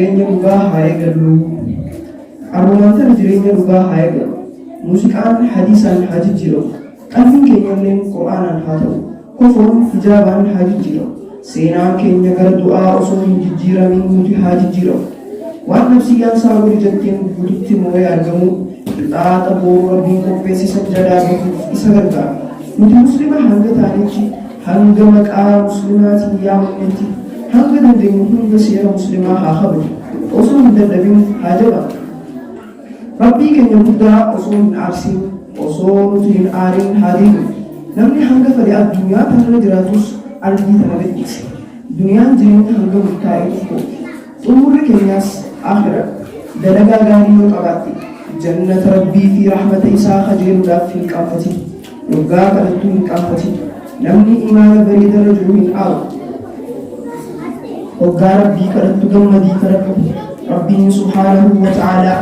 Jireenya dhugaa haa eegallu. Arrumaan tana jireenya dhugaa haa eegallu. Muuziqaan hadiisaan haa jijjiiramu. Qalbiin keenyalleen Qur'aanaan haa ta'u. Kofoon hijaabaan haa jijjiiramu. Seenaan keenya gara du'aa osoo hin jijjiiramin nuti haa jijjiiramu. Waan nafsiyyaan isaa godhi jetteen guututti moo'ee argamuu qixaaxa boru Rabbiin qopheesse san jalaa bahuuf isa gargaara. Nuti Muslima hanga taanetti, hanga maqaa Muslimaatiin yaamamnetti, hanga dandeenyu hunda seera Muslimaa haa kabajnu. Osoo hin dadhabin haa jabaannu. Rabbii keenya guddaa osoo hin aarsin, osoo nuti hin aarin haa deemnu. Namni hanga fedhe addunyaa tanarra jiraatus ardii tana gadhiisa. Duniyaan jireenya hanga murtaa'e tokkooti. Xumurri keenyaas aakhira. Dalagaa gaarii yoo qabaatte jannata Rabbii fi rahmata isaa kajeeluudhaaf hin qaanfatin. Yoggaa kadhattu hin qaanfatin. Namni imaana bareedarra jiru hin aaru. Hoggaa Rabbii kadhattu gammadii kadhadhu. Rabbiin subhaanahu wa ta'aalaa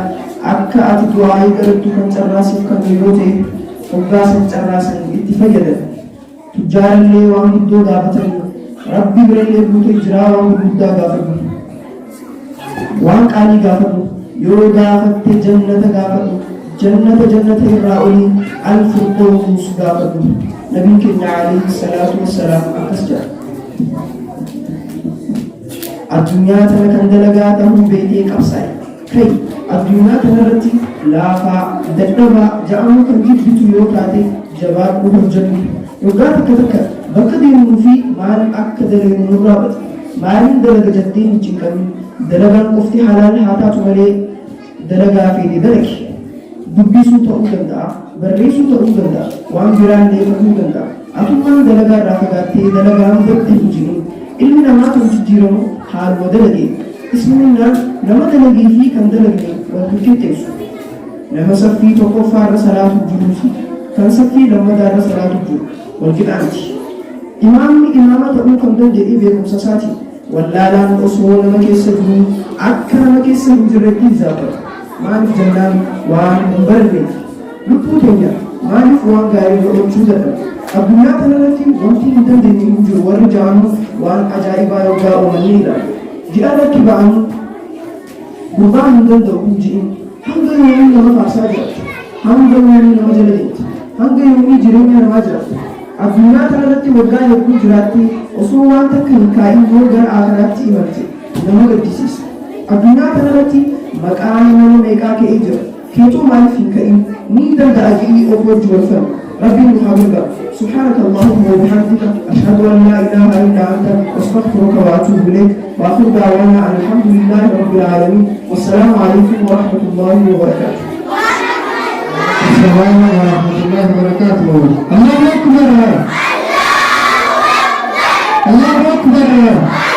akka ati du'aa'ii kadhattu kan carraa siif kennu yoo ta'e hoggaa san carraa san itti fayyadami. Tujjaarallee waan guddoo gaafatanii Rabbi birallee guutee jiraa waan gurguddaa gaafadhu. Waan qaalii gaafadhu. Yoo gaafatte jannata gaafadhu. Jannata jannata irraa olii al-firdoos gaafadhu. Nabiin keenya alayhi salaatu wassalaam akkas jedha. Addunyaa tana kan dalagaa ta'uu beekee qabsaa'e. Kai addunyaa tanarratti laafaa, dadhabaa ja'amuu kan jibbitu yoo taate jabaadhu hojjedhu. Waggaa takka takka bakka deemnuu fi maal akka dalagnu nurraa bada. Maaliin dalaga jettee hin cinqamin. Dalagaan qofti halaal haa taatu malee dalagaa feete dalagi. Dubbisuu ta'uu danda'a, barreessuu ta'uu danda'a, waan biraallee ta'uu danda'a. Atummaan dalagaa irraa fagaattee dalagaan badde hin jiru. Ilmi namaa kan jijjiiramu haaluma dalagee. Isliminnaan nama dalagee fi kan dalagne wal hin qixxeessu. Nama saffii tokkoffaa irra salaatu jiruu fi kan saffii lammataa irra salaatu jiru wal qixa miti. Imaamni imaama ta'uu kan danda'e beekumsa isaatiin. Wallaalaan osoo nama keessa jiruu akka nama keessa hin jirretti hisaabama. Maaliif jennaan waan hin baranneef. Lubbuu teenya maaliif waan gaarii irra oolchuu dadhabna? Addunyaa tanarratti wanti hin dandeenye hin jiru warri ja'anu waan ajaa'ibaa yoggaa uuman ni ilaalla. Ji'a irratti ba'anii gurbaa hin danda'u hin ji'in. Hanga yoomii nama faarsaa jiraatta? Hanga yoomii nama jala deemta? Hanga yoomii jireenya namaa jiraatta? Addunyaa tanarratti waggaa hedduu jiraattee osoo waan takka hin kaa'in yoo gara aakhiraatti imalte nama gaddisiisa. Addunyaa tanarratti maqaan nama meeqaa ka'ee jira. Keetuu maaliif hin ka'in? Niin danda'a ji'ii of wajji wal falmi. Rabbiin nu haa gargaaru. Subhaanaka Allahumma wa bihamdika ashhadu an laa ilaaha illaa anta astaghfiruka wa atuubu ilayk wa akhiru da'waanaa an alhamdulillahi rabbil aalamiin. Wassalaamu alaykum wa rahmatullahi wa barakaatuh. السلام ورحمة الله وبركاته. الله أكبر. الله أكبر.